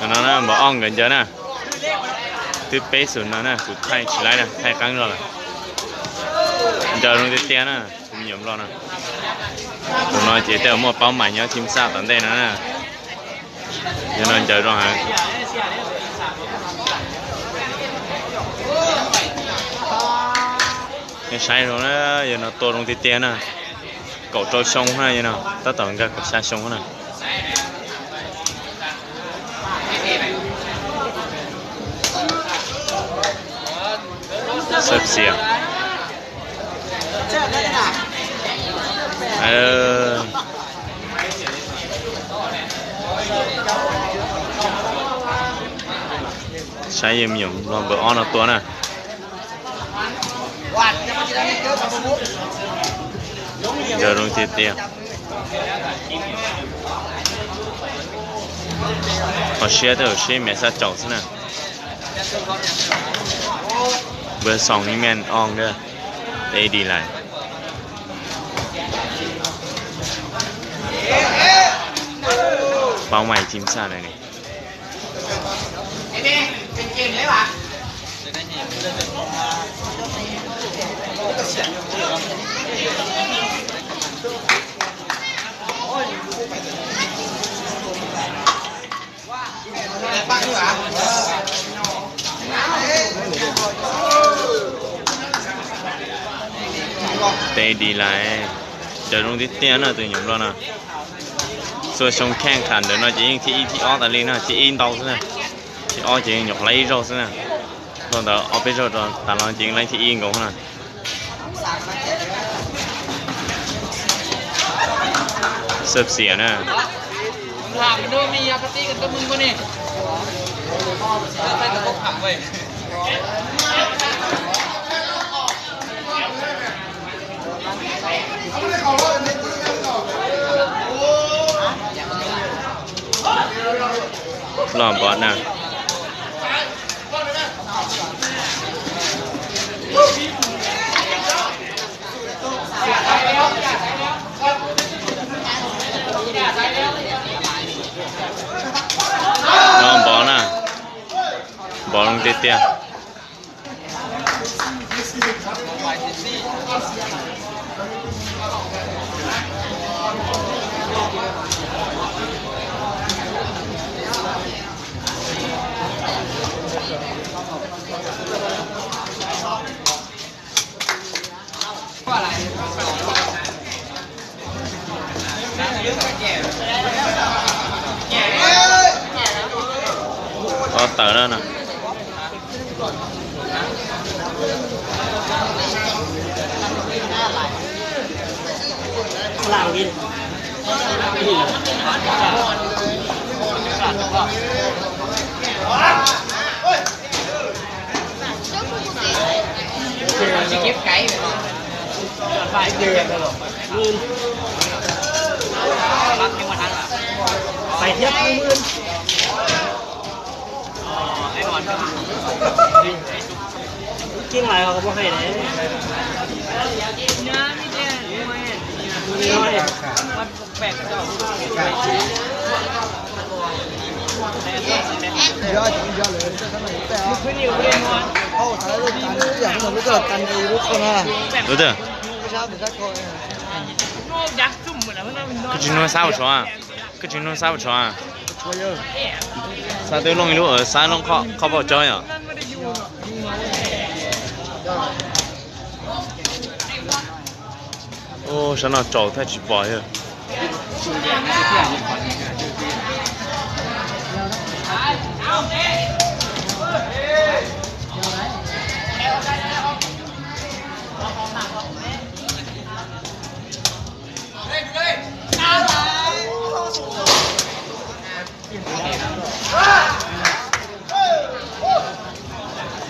Nó, nó, nó, bảo ong kìa, giờ nè. Thứ pé sụn nó nè, cụt thay, chỉ lái nè, thay căng rồi nè. Giờ nó tiếp theo nè, mình nhầm lo nè. Tụi nó chỉ theo mua báo mảnh nhớ chim sa tận đây nó nè. Giờ nó giờ rồi hả? Cái sai rồi nè, giờ nó tô trong tiếp theo nè. Cậu trôi sông ha, you know, ta tổng cả cậu xa sông ha. Sắp xỉa. Ờ. Sai yếm yếm, lòng bờ on nó tua nè. Giờ rung tiệt tiệt. Có xe tớ xe mẹ xa chậu xí nè. Bơ sòng đi men ong đơ. Tê đi lại. Bao mày chim xa này này. ເຕະດີຫຼາຍ ຈະລົງຕິດຕຽນນະ ໂຕຫຍຸ້ມລອດນະ. ສ່ວນຊົງແຂ່ງຂັນເດີນອນ ຈະຍິງທີ່ອີ ທີ່ອອກຕາລີນະ ທີ່ອີເຕົາຊະນະ ທີ່ອອກຈະຍິງຍົກໄລ່ໂຈຊະນະ. ໂຕເຕົາອອກໄປໂຈຕາລອນຈິງໄລ່ທີ່ອີໂກນະ. ເສີບເສຍນະ. ຖາມມັນດູ ມີອະຄະຕິກັນກັບມຶງບໍ່ນີ້? ເລີກໄປກັບພວກເຂົາເວີຍ. ລອບບອດນະ. ລອບບອດນະ. ບອດລົງເຕະ. ອໍ ເຕີແລ້ວນະ. ຝຣັ່ງກິນ. ຊິເກັບໄກ່ໄປເນາະ ໄປເດືອນເນາະ ໝື່ນ ປັກຍັງບໍ່ທັນ ໄປທຽບໝື່ນ. ກິນຫຼາຍເຂົາກໍບໍ່ໃຫ້ເດ້ ເນື້ອມີແຕ່ໜ່ວຍ ໜ່ວຍ. ໂອ້ ຊັ້ນເນາະ ເຈົ້າແທ້ຊິບໍ່ເອີ.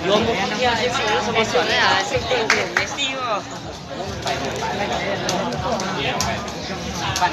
ລວມ ປັນ